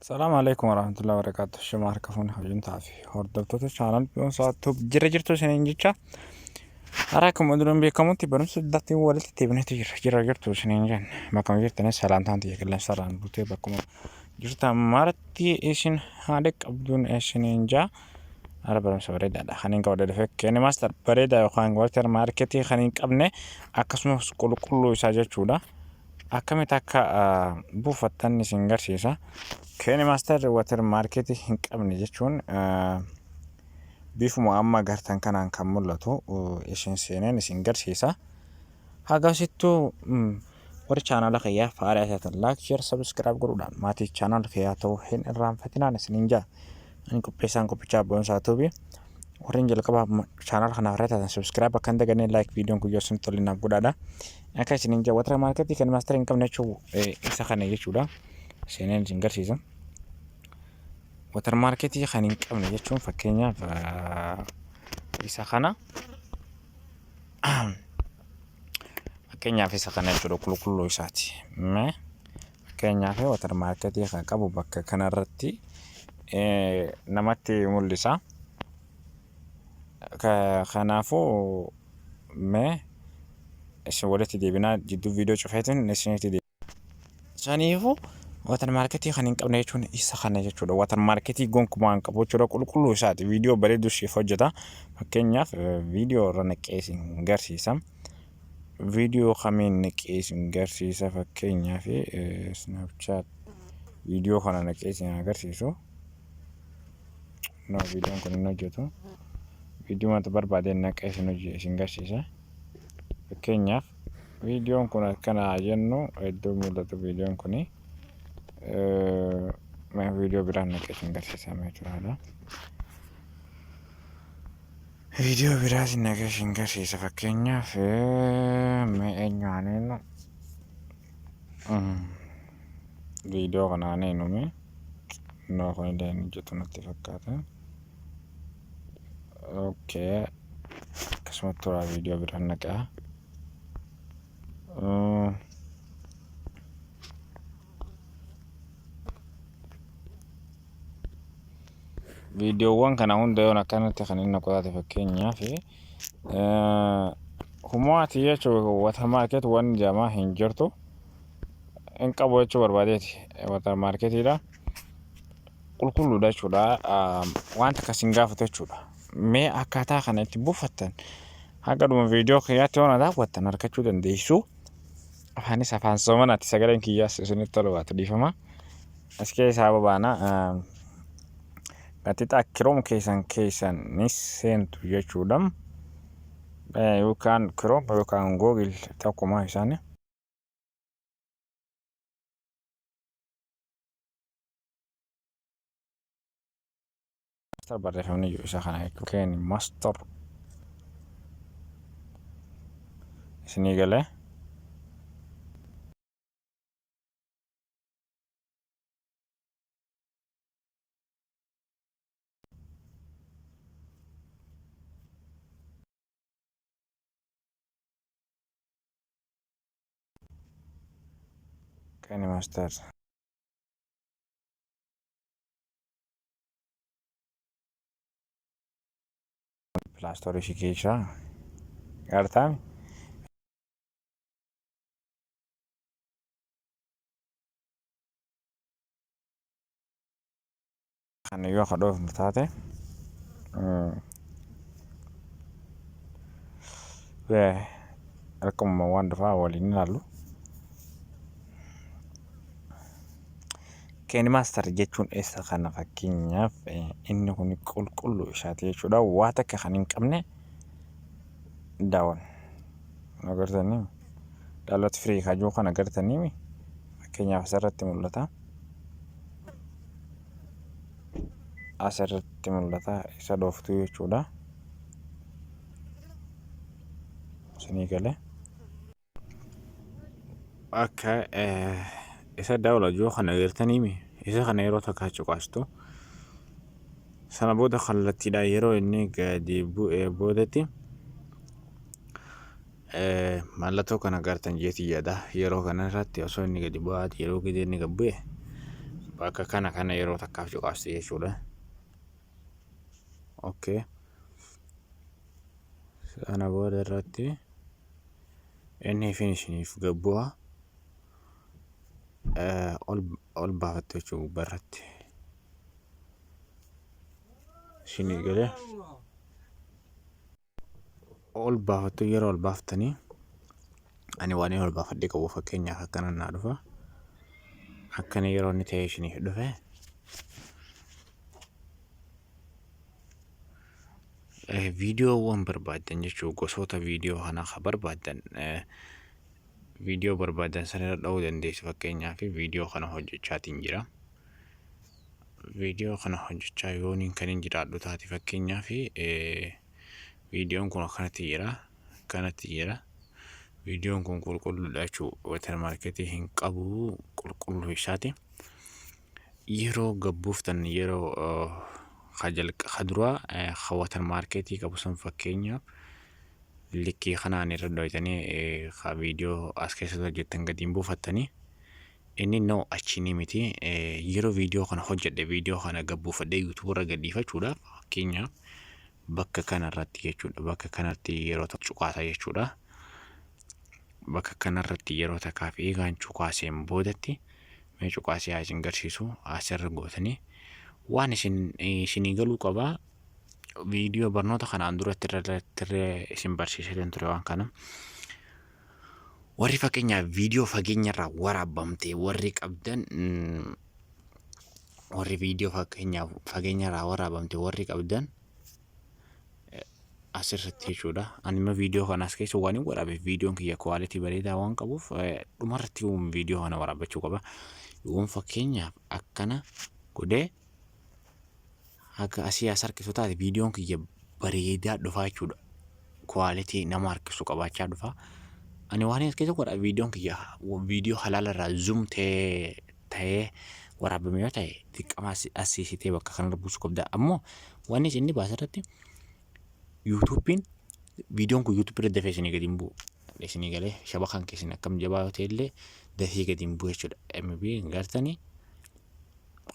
Salaamu alaikum warahmatullahi wabarakatuh. Shima harka fuune hojjentaa fi hordoftoota chaanal Boonsaa Tube jira jirtu isiniin jecha. Har'a akkuma duraan beekamutti barumsa addaatti walitti deebineetu jira. Jira jirtu isiniin jenna. Bakkuma jirtanis salaamtaan tiyya qilleensarraan buutee bakkuma jirtan maratti isin haadha qabduun isiniin jaa. Har'a barumsa bareedaadha. Kan hin qabadhe dhufe KineMaster bareedaa yookaan water marketii kan hin qabne akkasumas qulqulluu isaa jechuudha. Akkamitti akka buufattan isin garsiisa. KineMaster water marketii hin qabne jechuun bifuma amma agartan kanaan kan mul'atu isin seeneen isin garsiisa. Hagasittuu warri chaanaala kiyyaa faaraa taatan like, share, subscribe godhuudhaan maatii chaanaala kiyyaa ta'uu hin irraanfatinaan isiniin jaa. Ani qopheessaan qophichaa Boonsaa Tuubii. Warreen jalqaba chaanaala kanaaf irra taatan subscribe akka hin dagannee like viidiyoon kun yoo isin tole naaf godhaadha. Akka isiniin jaa water marketii KineMaster hin qabne jechuun isa kana jechuudha. Seeneen isin garsiisa. Water marketii kan hin qabne jechuun fakkeenyaaf isa kana. Fakkeenyaaf isa kana jechuudha qulqulluu isaati. Mee fakkeenyaaf water marketii kan qabu bakka kanarratti namatti mul'isa. Kanaafuu mee isin walitti deebinaa jidduu viidiyoo cufeetiin isinitti deebina. Saniifuu water marketii kan hin qabne jechuun isa kana jechuudha. Water marketii gonkumaa hin qabu jechuudha. Qulqulluu isaati. Viidiyoo bareedu siif hojjeta. Fakkeenyaaf viidiyoo irra naqee isin garsiisa. Viidiyoo kamiin naqee isin garsiisa fakkeenyaaf Snapchat viidiyoo kana naqee isin agarsiisu. No, viidiyoon kun hin hojjetu. Viidiyoo wanta barbaadeen naqee isin hojii isin garsiisa. Fakkeenyaaf viidiyoon kun akkana haa jennu iddoo mul'atu viidiyoon kuni viidiyoo biraan naqee isin garsiisa mee turaadha. Viidiyoo biraa isin naqee isin garsiisa fakkeenyaaf mee eenyu haa neennu viidiyoo kana haa neennu mee no kun illee hin hojjetu natti fakkaata. Okay. Akkasumatti turaa viidiyoo biraan naqaa. Viidiyoowwan kana hunda yoon akkanatti kan inni naqu taate fakkeenyaaf humaati jechuun water market waan jamaa hin jirtu hin qabu jechuu barbaadeeti water marketiidha. Qulqulluudha jechuudha. Wanta akkas hin gaafatu jechuudha. Mee akkaataa kana itti buufattan haga dhuma viidiyoo kiyyaatti yoo na daawwattan argachuu dandeessu. Afaanis afaan soomanaati sagaleen kiyyaas isinitti tolu baatu dhiifama. As keessaa babaana. Gaxixaa Chrome keessan keessan ni seentu jechuudha. Yookaan Chrome yookaan Google tokkuma isaanii. Master barreeffamni jiru isa kana jechuudha. KineMaster isinii galee. KineMaster. Play Store ishii keessaa gartaami. Kan yoo ka dhoofnu taate akkuma waan dhufaa waliin ilaallu. KineMaster jechuun isa kana fakkeenyaaf inni kun qulqulluu isaati jechuudha. Waa takka kan hin qabne daawwan. Agartanii download free kajuu kana agartanii fakkeenyaaf asirratti mul'ata. Asirratti mul'ata isa dhooftuu jechuudha. Isinii galee. Akka isa download yoo kana agartanii isa kana yeroo takka cuqaastu sana booda kallattiidhaan yeroo inni gadi bu'ee boodatti mallattoo kana agartan jeetii yaada. Yeroo kana irratti osoo inni gadi bu'aa yeroo gadi inni gad bu'e Bakka kana kana yeroo takkaaf cuqaasti jechuudha. Okay. Sana booda irratti inni finishiniif gabbu'a ol ol baafattu jechuudha gubbaarratti. Isinii galee ol baafattu. Yeroo ol baaftanii, ani waan inni ol baafadhe qabu, fakkeenyaaf akkana naa dhufa. Akkana yeroo inni ta'e isiniif dhufe, viidiyoowwan barbaaddan jechuun gosoota viidiyoo kanaa kan barbaaddan, viidiyoo barbaaddan sana irra dha'uu dandeessu. Fakkeenyaaf viidiyoo kana hojjechaatiin jira. Viidiyoo kana hojjechaa yooniin kan hin jiraadhu taate, fakkeenyaaf viidiyoon kun akkanatti jira, akkanatti jira. Viidiyoon kun qulqulluudha jechuudha. Watermarketii hin qabu, qulqulluu isaati. Yeroo gabbuuftan, yeroo ka duraa ka watermarketii qabu san, fakkeenyaaf likkii kanaan irra dhoytanii ka viidiyoo as keessatti hojjettan gadiin buufattanii, inni no achi ni miti. Yeroo viidiyoo kana hojjedhe, viidiyoo kana gabbuufadhee YouTube irra gadhiifachuudhaaf, fakkeenyaaf bakka kanarratti jechuudha, bakka kanatti yeroo cuqaasa jechuudha. Bakka kanarratti yeroo takkaaf eegaan cuqaaseen boodatti, mee cuqaasee haa isin garsiisu. Asirra gootanii waan isin isinii galuu qabaa. Viidiyoo barnoota kanaan duratti irratti isin barsiisee ture waan kana. Warri fakkeenyaaf viidiyoo fageenyarraa waraabamte warri qabdan, warri viidiyoo fakkeenyaaf fageenyarraa waraabamte warri qabdan asirratti jechuudha. Ani immoo viidiyoo kana as keessa waan hin waraabeef, viidiyoon kiyya quality bareedaa waan qabuuf, dhumarratti viidiyoo kana waraabbachuu qaba. Yoon fakkeenyaaf akkana godhee haga asii as harkisu taate, viidiyoon kiyya bareedaa dhufaa jechuudha. Quality nama harkisu qabaachaa dhufa. Ani waan as keessa godha, viidiyoon kiyya viidiyoo halaala irraa zoom ta'ee waraabame yoo ta'e, xiqqama asiisitee bakka kanarra buusuu qabda. Ammoo wanni inni baase irratti YouTubeiin viidiyoon kun YouTube irra dafee isinii gadi hin bu'u. Isinii galee, shabakaan keessan akkam jabaa yoo ta'e illee dafee gadi hin bu'u jechuudha. MB hin gartanii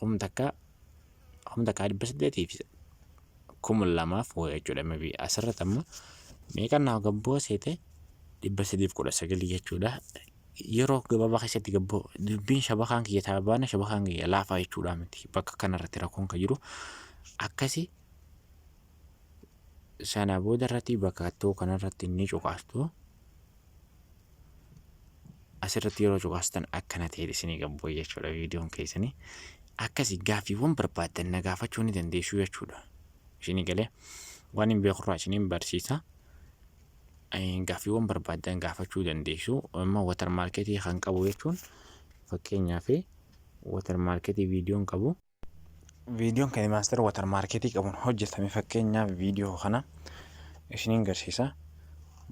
1802,000 wayii jechuudha. MB asirratti amma meeqa naaf gabboo seete? 319 jechuudha. Yeroo gabaabaa keessatti gabboo dubbiin shabakaan kiyya taabaana, shabakaan kiyya laafaa jechuudha miti. Bakka kanarratti rakkoon kan jiru akkasi. Sana booda irratti bakka ta'u kanarratti ni cuqaastu. Asirratti yeroo cuqaastan akkana ta'e isinii gabboo jechuudha viidiyoon keessanii. Akkasi gaaffiiwwan barbaaddan na gaafachuu ni dandeessu jechuudha. Isinii galee, waan hin beekurraa isiniin barsiisa. Gaaffiiwwan barbaaddan gaafachuu dandeessu. Amma watermarketii kan qabu jechuun, fakkeenyaaf watermarketii viidiyoon qabu. Viidiyoon kan master watermarketii qabuun hojjetame, fakkeenyaaf viidiyoo kana isiniin garsiisa.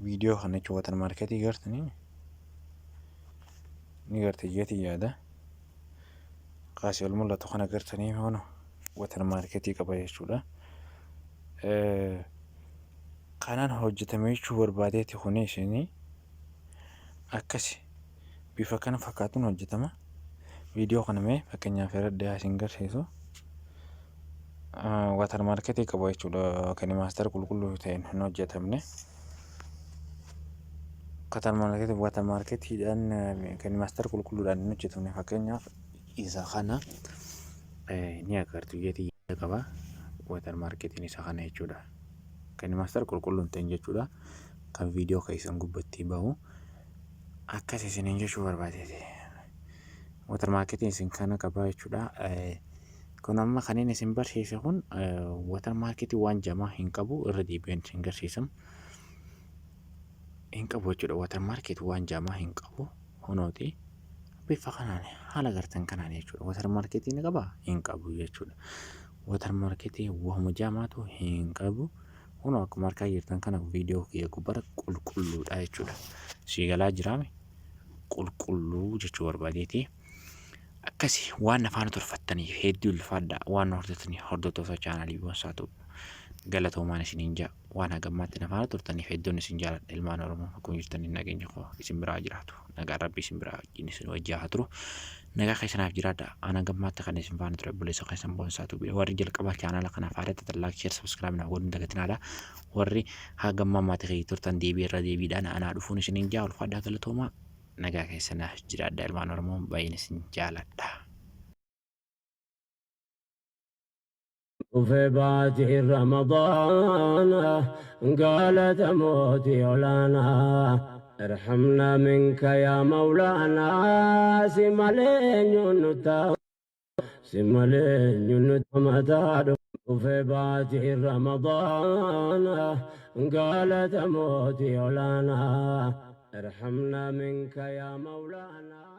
Viidiyoo kana jechuun watermarketii gartanii ni garte jeetii yaada. Kaasii ol mul'atu kana gartanii, hono watermarketii qaba jechuudha. Kanaan hojjetame jechuu barbaadeeti. Kuni isinii akkasi bifa kana fakkaatuun hojjetama. Viidiyoo kana mee fakkeenyaaf irra dhiyaa isin garsiisu. Watermarketii qabu jechuudha. Kan master qulqulluu ta'een hin hojjetamne. Watermarketiidhaan kan master qulqulluudhaan hin hojjetamne, fakkeenyaaf isa kana ni agartu jeetii qaba. Watermarketiin isa kana jechuudha. Kan master qulqulluu hin ta'in jechuudha. Kan viidiyoo keessan gubbatti bahu. Akkas isiniin jechuu barbaadeeti. Watermarketiin isin kana qaba jechuudha. Kun amma kan inni isin barsiise kun watermarketii waan jamaa hin qabu, irra deebi'een isin garsiisa. Hin qabu jechuudha. Watermarket waan jamaa hin qabu. Kunooti. Bifa kanaan haala gartan kanaan jechuudha. Watermarketii ni qabaa? Hin qabu jechuudha. Watermarketii waanuma jamaatu hin qabu. Kunoo akkuma argaa jirtan kana viidiyoo kiyya gubbaarra qulqulluudha jechuudha. Sii galaa jiraame, qulqulluu jechuu barbaadeeti. Akkasi waan afaan tolfattaniif hedduu ulfaadha. Waan hordoftanii, hordoftoota chaanaalii Boonsaa ta'u, galatoomaan isiniin jaa. Waan hagammaatti afaan turtaniif hedduun isin jaaladha. Ilmaan Oromoo akkuma jirtaniin nageenya koo isin biraa jiraatu. Nagaan Rabbii isin biraa wajjin isin wajjii haa turu. Nagaa keessanaaf jiraadha. Ana gammaatti kan isin faana ture obboleessa keessan Boonsaa Tuubii. Warri jalqaba chaanaala kanaaf haaraa taatan like, share, subscribe naaf godhuun dagatinaadha. Warri hagamma maatii kiyya turtan deebii irra deebiidhaan anaa dhufuun isiniin jaa ulfaadhaa galatoomaa. Nagaa keessanaaf jiraadha ilmaan Oromoo baay'een isin jaaladha. Dhufe baatiin Ramadaana galata mootii olaanaa irhamna minka yaa mawlaanaa si malee eenyuun nutti si malee eenyuun nutti mataa dhufe baatiin Ramadaana galata mootii olaanaa irhamna minka yaa mawlaanaa.